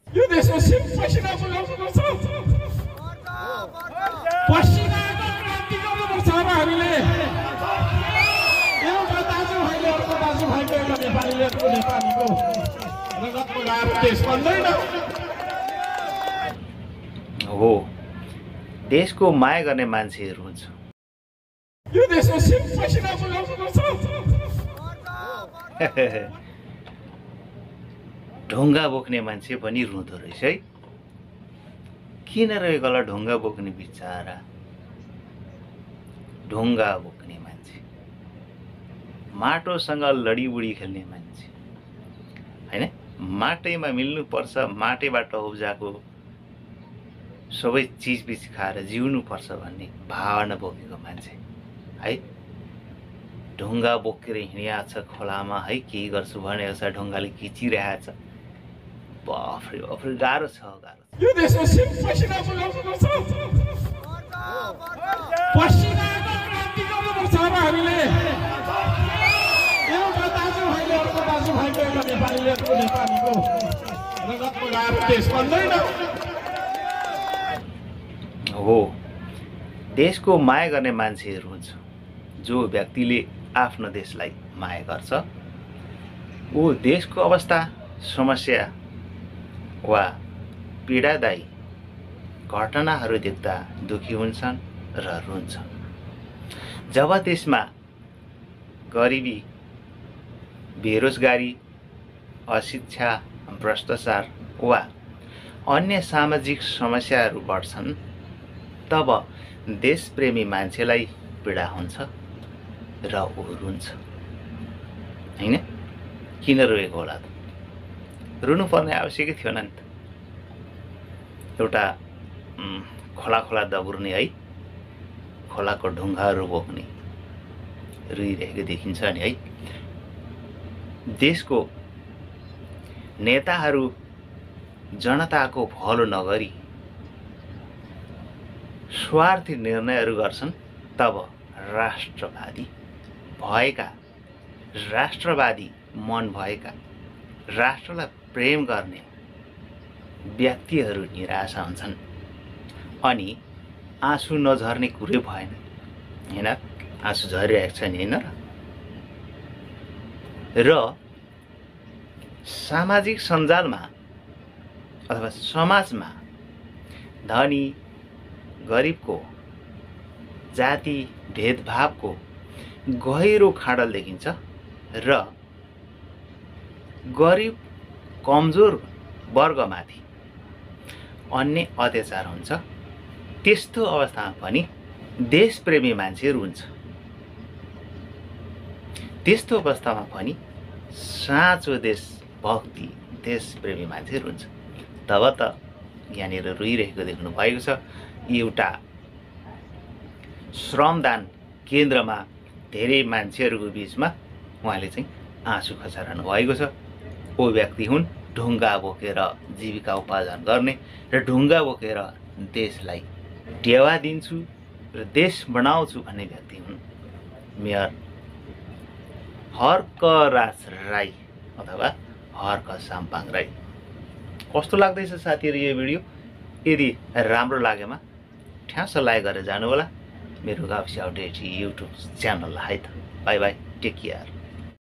यो देशमा पसिना बगाउनुपर्छ, पसिनाको क्रान्ति गर्नुपर्छ। अब हामीले एउटा दाजुभाइले अर्को दाजुभाइको एउटा नेपालीले अर्को नेपालीको रगतको गाह्रो देश बन्दैन हो। देशको माया गर्ने मान्छेहरू हुन्छ। यो देशमा पसिना बगाउनुपर्छ, ढुङ्गा बोक्ने मान्छे पनि रुँदो रहेछ है। किन रहेको होला ढुङ्गा बोक्ने बिचारा? ढुङ्गा बोक्ने मान्छे, माटोसँग लडीबुडी खेल्ने मान्छे हैन, माटैमा मिल्नुपर्छ, माटैबाट उब्जाको सबै चिजबिज खाएर जिउनुपर्छ भन्ने भावना बोकेको मान्छे है। ढुङ्गा बोकेर हिँडिया छ खोलामा है, केही गर्छु भनेको छ, ढुङ्गाले खिचिरहेको छ। बाफ्रे बाफ्रे, गाह्रो छ, गाह्रो। यो देशमा पसिना बगाउनुपर्छ, पसिनाको क्रान्ति गर्नुपर्छ। अब हामीले एउटा दाजुभाइले अर्को दाजुभाइको एउटा नेपालीले अर्को नेपालीको रगतको गाह्रो देश बन्दैन हो। देशको माया गर्ने मान्छेहरू हुन्छ। जो व्यक्तिले आफ्नो देशलाई माया गर्छ, ऊ देशको अवस्था, समस्या वा पीडादायी घटनाहरू देख्दा दुखी हुन्छन् र रुन्छन्। जब देशमा गरिबी, बेरोजगारी, अशिक्षा, भ्रष्टाचार वा अन्य सामाजिक समस्याहरू बढ्छन्, तब देशप्रेमी मान्छेलाई पीडा हुन्छ र ऊ रुन्छ हैन। किन रोएको होला त? रुनुपर्ने आवश्यकै थिएन नि त। एउटा खोला खोला दगुर्ने है, खोलाको ढुङ्गाहरू बोक्ने रुइरहेको देखिन्छ नि है। देशको नेताहरू जनताको भलो नगरी स्वार्थी निर्णयहरू गर्छन्, तब राष्ट्रवादी मन भएका, राष्ट्रलाई प्रेम गर्ने व्यक्तिहरू निराशा हुन्छन् अनि आँसु नझर्ने कुरै भएन हैन। आँसु झरिरहेको छ नि हैन। र सामाजिक सञ्जालमा अथवा समाजमा धनी गरिबको, जाति भेदभावको गहिरो खाडल देखिन्छ र गरिब कमजोर वर्गमाथि अन्य अत्याचार हुन्छ। त्यस्तो अवस्थामा पनि देशप्रेमी मान्छे रुन्छ। त्यस्तो अवस्थामा पनि साँचो देशभक्ति, देशप्रेमी मान्छे रुन्छ। तब त यहाँनिर रोइरहेको देख्नु भएको छ। एउटा श्रमदान केन्द्रमा धेरै मान्छेहरूको बिचमा उहाँले चाहिँ आँसु खसारनु भएको छ। ओ व्यक्ति हुन् ढुङ्गा बोकेर जीविका उपार्जन गर्ने र ढुङ्गा बोकेर देशलाई टेवा दिन्छु र देश बनाउँछु भन्ने व्यक्ति हुन् मेयर हर्कराज राई अथवा हर्क साम्पाङ राई। कस्तो लाग्दैछ साथीहरू यो भिडियो? यदि राम्रो लागेमा ठ्यास लाइक गरेर जानु होला मेरो गाउँसी अपडेट युट्युब च्यानललाई है त। Bye bye, take care.